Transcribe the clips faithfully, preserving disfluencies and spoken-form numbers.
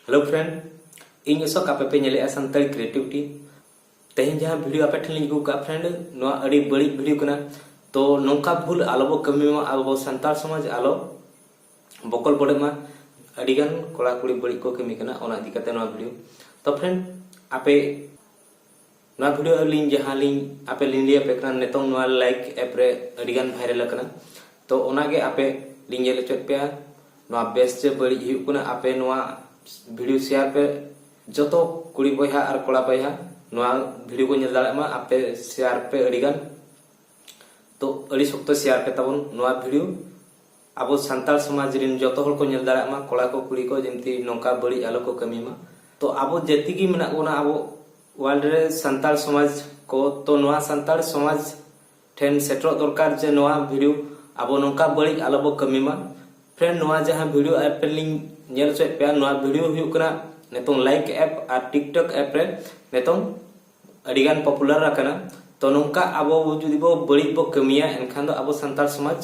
Hello friend, ᱤᱧ ᱚᱥᱳᱠ, ᱟᱯᱮ ᱯᱮ ᱧᱮᱞᱮᱜᱼᱟ ᱥᱟᱱᱛᱟᱲᱤ ᱠᱨᱤᱭᱮᱴᱤᱵᱷᱤᱴᱤ᱾ ᱛᱮᱦᱮᱧ ᱡᱟᱦᱟᱸ ᱵᱷᱤᱰᱤᱭᱳ ᱟᱯᱮ ᱴᱷᱮᱱ ᱞᱤᱧ ᱟᱹᱜᱩ ᱠᱟᱜᱼᱟ friend, ᱱᱚᱣᱟ ᱟᱹᱰᱤ ᱵᱟᱹᱲᱤᱡ ᱵᱷᱤᱰᱤᱭᱳ ᱠᱟᱱᱟ᱾ ᱛᱚ ᱱᱚᱝᱠᱟ ᱵᱷᱩᱞ ᱟᱞᱚ ᱵᱚ ᱠᱟᱹᱢᱤ ᱢᱟ, ᱟᱵᱚ ᱥᱟᱱᱛᱟᱲ ᱥᱚᱢᱟᱡᱽ ᱟᱞᱚ ᱵᱚᱠᱚᱞ ᱵᱚᱰᱮᱜ ᱢᱟ᱾ ᱟᱹᱰᱤᱜᱟᱱ ᱠᱚᱲᱟ ᱠᱩᱲᱤ ᱵᱟᱹᱲᱤᱡ ᱠᱚ ᱠᱟᱹᱢᱤ ᱠᱟᱱᱟ, ᱚᱱᱟ ᱤᱫᱤ ᱠᱟᱛᱮ ᱱᱚᱣᱟ ᱵᱷᱤᱰᱤᱭᱳ᱾ ᱛᱚ friend, ᱟᱯᱮ ᱱᱚᱣᱟ ᱵᱷᱤᱰᱤᱭᱳ ᱟᱹᱞᱤᱧ ᱡᱟᱦᱟᱸ ᱞᱤᱧ ᱟᱯᱮ ᱞᱤᱧ ᱞᱟᱹᱭ ᱟᱯᱮ ᱠᱟᱱᱟ, ᱱᱤᱛᱚᱝ ᱱᱚᱣᱟ ᱞᱟᱭᱤᱠ ᱮᱯ ᱨᱮ ᱟᱹᱰᱤᱜᱟᱱ ᱵᱷᱟᱭᱨᱟᱞ ᱟᱠᱟᱱᱟ᱾ ᱛᱚ ᱚᱱᱟᱜᱮ ᱟᱯᱮ ᱞᱤᱧ ᱧᱮᱞ ᱦᱚᱪᱚᱭᱮᱫ ᱯᱮᱭᱟ, ᱱᱚᱣᱟ ᱵᱮᱥ ᱪᱮ ᱵᱟᱹᱲᱤᱡ ᱦᱩᱭᱩᱜ ᱠᱟᱱᱟ᱾ ᱟᱯᱮ ᱱᱚᱣᱟ ᱵᱷᱤᱰᱤᱭᱳ ᱥᱮᱭᱟᱨ ᱯᱮ, ᱡᱚᱛᱚ ᱠᱩᱲᱤ ᱵᱚᱭᱦᱟ ᱟᱨ ᱠᱚᱲᱟ ᱵᱚᱭᱦᱟ ᱱᱚᱣᱟ ᱵᱷᱤᱰᱤᱭᱳ ᱠᱚ ᱧᱮᱞ ᱫᱟᱲᱮᱭᱟᱜ ᱢᱟ᱾ ᱟᱯᱮ ᱥᱮᱭᱟᱨ ᱯᱮ ᱟᱹᱰᱤᱜᱟᱱ, ᱛᱚ ᱟᱹᱰᱤ ᱥᱚᱠᱛᱚ ᱥᱮᱭᱟᱨ ᱯᱮ ᱛᱟᱵᱚᱱ ᱱᱚᱣᱟ ᱵᱷᱤᱰᱤᱭᱳ᱾ ᱟᱵᱚ ᱥᱟᱱᱛᱟᱲ ᱥᱚᱢᱟᱡᱽ ᱨᱮᱱ ᱡᱚᱛᱚ ᱦᱚᱲ ᱠᱚ ᱧᱮᱞ ᱫᱟᱲᱮᱭᱟᱜ ᱢᱟ, ᱠᱚᱲᱟ ᱠᱚ ᱠᱩᱲᱤ ᱠᱚ, ᱡᱮᱢᱛᱤ ᱱᱚᱝᱠᱟ ᱵᱟᱹᱲᱤᱡ ᱟᱞᱚ ᱠᱚ ᱠᱟᱹᱢᱤ ᱢᱟ᱾ ᱛᱚ ᱟᱵᱚ ᱡᱟᱹᱛᱤ ᱜᱮ ᱢᱮᱱᱟᱜ ᱵᱚᱱᱟ ᱟᱵᱚ ᱣᱟᱨᱞᱰ ᱨᱮ ᱥᱟᱱᱛᱟᱲ ᱥᱚᱢᱟᱡᱽ ᱠᱚ᱾ ᱛᱚ ᱱᱚᱣᱟ ᱥᱟᱱᱛᱟᱲ ᱥᱚᱢᱟᱡᱽ ᱴᱷᱮᱱ ᱥᱮᱴᱮᱨᱚᱜ ᱫᱚᱨᱠᱟᱨ ᱡᱮ ᱱᱚᱣᱟ ᱵᱷᱤᱰᱤᱭᱳ ᱟᱵᱚ ᱱᱚᱝᱠᱟ ᱵᱟᱹᱲᱤᱡ ᱟᱞᱚ ᱵᱚ ᱠᱟᱹᱢᱤ ᱢᱟ᱾ ᱯᱷᱨᱮᱱᱰ, ᱱᱚᱣᱟ ᱡᱟᱦᱟᱸ ᱵᱷᱤᱰᱤᱭᱳ ᱟᱯᱮ ᱞᱤᱧ ᱧᱮᱞ ᱦᱚᱪᱚᱭᱮᱫ ᱯᱮᱭᱟ, ᱱᱚᱣᱟ ᱵᱷᱤᱰᱤᱭᱳ ᱦᱩᱭᱩᱜ ᱠᱟᱱᱟ ᱱᱤᱛᱚᱝ ᱞᱟᱭᱤᱠ ᱮᱯ ᱟᱨ ᱴᱤᱠᱴᱚᱠ ᱮᱯ ᱨᱮ ᱱᱤᱛᱚᱝ ᱟᱹᱰᱤᱜᱟᱱ ᱯᱚᱯᱩᱞᱟᱨ ᱟᱠᱟᱱᱟ᱾ ᱛᱚ ᱱᱚᱝᱠᱟ ᱟᱵᱚ ᱡᱩᱫᱤ ᱵᱚ ᱵᱟᱹᱲᱤᱡ ᱵᱚ ᱠᱟᱹᱢᱤᱭᱟ, ᱮᱱᱠᱷᱟᱱ ᱫᱚ ᱟᱵᱚ ᱥᱟᱱᱛᱟᱲ ᱥᱚᱢᱟᱡᱽ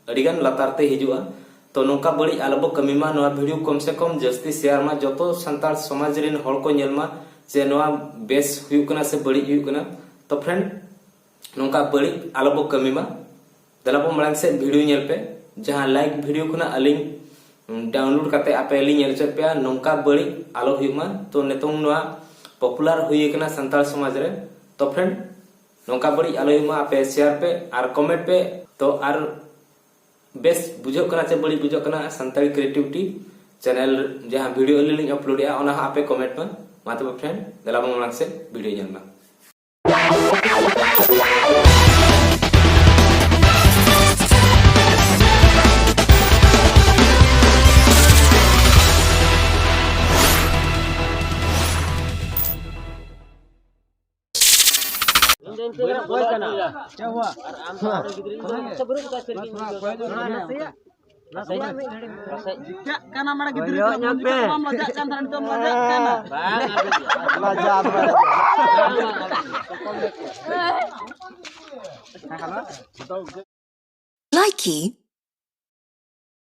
ᱟᱹᱰᱤᱜᱟᱱ ᱞᱟᱛᱟᱨ ᱛᱮ ᱦᱤᱡᱩᱜᱼᱟ᱾ ᱛᱚ ᱱᱚᱝᱠᱟ ᱵᱟᱹᱲᱤᱡ ᱟᱞᱚ ᱵᱚ ᱠᱟᱹᱢᱤ ᱢᱟ, ᱱᱚᱣᱟ ᱵᱷᱤᱰᱤᱭᱳ ᱠᱚᱢ ᱥᱮ ᱠᱚᱢ ᱡᱟᱹᱥᱛᱤ ᱥᱮᱭᱟᱨ ᱢᱟ, ᱡᱚᱛᱚ ᱥᱟᱱᱛᱟᱲ ᱥᱚᱢᱟᱡᱽ ᱨᱮᱱ ᱦᱚᱲ ᱠᱚ ᱧᱮᱞ ᱢᱟ ᱡᱮ ᱱᱚᱣᱟ ᱵᱮᱥ ᱦᱩᱭᱩᱜ ᱠᱟᱱᱟ ᱥᱮ ᱵᱟᱹᱲᱤᱡ ᱦᱩᱭᱩᱜ ᱠᱟᱱᱟ᱾ ᱛᱚ ᱯᱷᱨᱮᱱᱰ, ᱱᱚᱝᱠᱟ ᱵᱟᱹᱲᱤᱡ ᱟᱞᱚ ᱵᱚ ᱠᱟᱹᱢᱤ ᱢᱟ᱾ ᱫᱮᱞᱟ ᱵᱚ ᱢᱟᱲᱟᱝ ᱥᱮᱫ ᱵᱷᱤᱰᱤᱭᱳ ᱧᱮᱞ ᱯᱮ, ᱡᱟᱦᱟᱸ ᱞᱟᱭᱤᱠ ᱵᱷᱤᱰᱤᱭᱳ ᱠᱷᱚᱱᱟᱜ ᱟᱹᱞᱤᱧ ᱰᱟᱣᱩᱱᱞᱳᱰ ᱠᱟᱛᱮ ᱟᱯᱮ ᱞᱤᱧ ᱧᱮᱞ ᱦᱚᱪᱚᱭᱮᱫ ᱯᱮᱭᱟ᱾ ᱱᱚᱝᱠᱟ ᱵᱟᱹᱲᱤᱡ ᱟᱞᱚ ᱦᱩᱭᱩᱜ ᱢᱟ᱾ ᱛᱚ ᱱᱤᱛᱚᱝ ᱱᱚᱣᱟ ᱯᱚᱯᱩᱞᱟᱨ ᱦᱩᱭ ᱟᱠᱟᱱᱟ ᱥᱟᱱᱛᱟᱲ ᱥᱚᱢᱟᱡᱽ ᱨᱮ᱾ ᱛᱚ ᱯᱷᱨᱮᱱᱰ, ᱱᱚᱝᱠᱟ ᱵᱟᱹᱲᱤᱡ ᱟᱞᱚ ᱦᱩᱭᱩᱜ ᱢᱟ, ᱟᱯᱮ ᱥᱮᱭᱟᱨ ᱯᱮ ᱟᱨ ᱠᱚᱢᱮᱱᱴ ᱯᱮ᱾ ᱛᱚ ᱟᱨ ᱵᱮᱥ ᱵᱩᱡᱷᱟᱹᱜ ᱠᱟᱱᱟ ᱥᱮ ᱵᱟᱹᱲᱤᱡ ᱵᱩᱡᱷᱟᱹᱜ ᱠᱟᱱᱟ ᱥᱟᱱᱛᱟᱲᱤ ᱠᱨᱤᱭᱮᱴᱤᱵᱷᱤᱴᱤ ᱪᱮᱱᱮᱞ ᱡᱟᱦᱟᱸ ᱵᱷᱤᱰᱤᱭᱳ ᱟᱹᱞᱤᱧ ᱞᱤᱧ ᱟᱯᱞᱳᱰᱮᱜᱼᱟ, ᱚᱱᱟ ᱦᱚᱸ ᱟᱯᱮ ᱠᱚᱢᱮᱱᱴ ᱢᱟ᱾ ᱢᱟ ᱛᱚᱵᱮ ᱯᱷᱨᱮᱱᱰ, ᱫᱮᱞᱟ ᱵᱚᱱ ᱢᱟᱲᱟᱝ ᱥᱮᱫ ᱵᱷᱤᱰᱤᱭᱳ ᱧᱮᱞ ᱢᱟ᱾ ᱤᱧ ᱫᱚ ᱤᱱᱠᱟᱹ ᱜᱮ ᱵᱚᱭ ᱠᱟᱱᱟ᱾ क्या हुआ? ᱟᱨ ᱟᱢ ᱫᱚ ᱟᱨᱚ ᱜᱤᱫᱽᱨᱟᱹ ᱜᱤᱫᱽᱨᱟᱹ ᱟᱪᱪᱷᱟ, ᱵᱩᱨᱩ ᱠᱚ ᱯᱟᱥᱮ ᱨᱮᱜᱮ ᱤᱧ ᱫᱚ᱾ ᱱᱟᱥᱮᱭᱟᱜ ᱱᱟᱥᱮᱭᱟᱜ ᱢᱤᱫ ᱜᱷᱟᱹᱲᱤᱡ ᱱᱟᱥᱮᱭᱟᱜ ᱪᱤᱠᱟᱹᱜ ᱠᱟᱱᱟ ᱢᱟᱲᱟᱝ ᱜᱤᱫᱽᱨᱟᱹ ᱠᱚ ᱧᱚᱜ ᱯᱮ᱾ ᱵᱟᱢ ᱞᱟᱡᱟᱜ ᱠᱟᱱ ᱛᱟᱦᱮᱸ, ᱱᱤᱛᱚᱜ ᱞᱟᱡᱟᱜ ᱠᱟᱱᱟ᱾ ᱵᱟᱝ, ᱟᱹᱵᱤᱱ ᱫᱚ᱾ ᱞᱟᱡᱟᱣ ᱫᱚ ᱵᱟᱝ᱾ ᱞᱟᱭᱠᱤ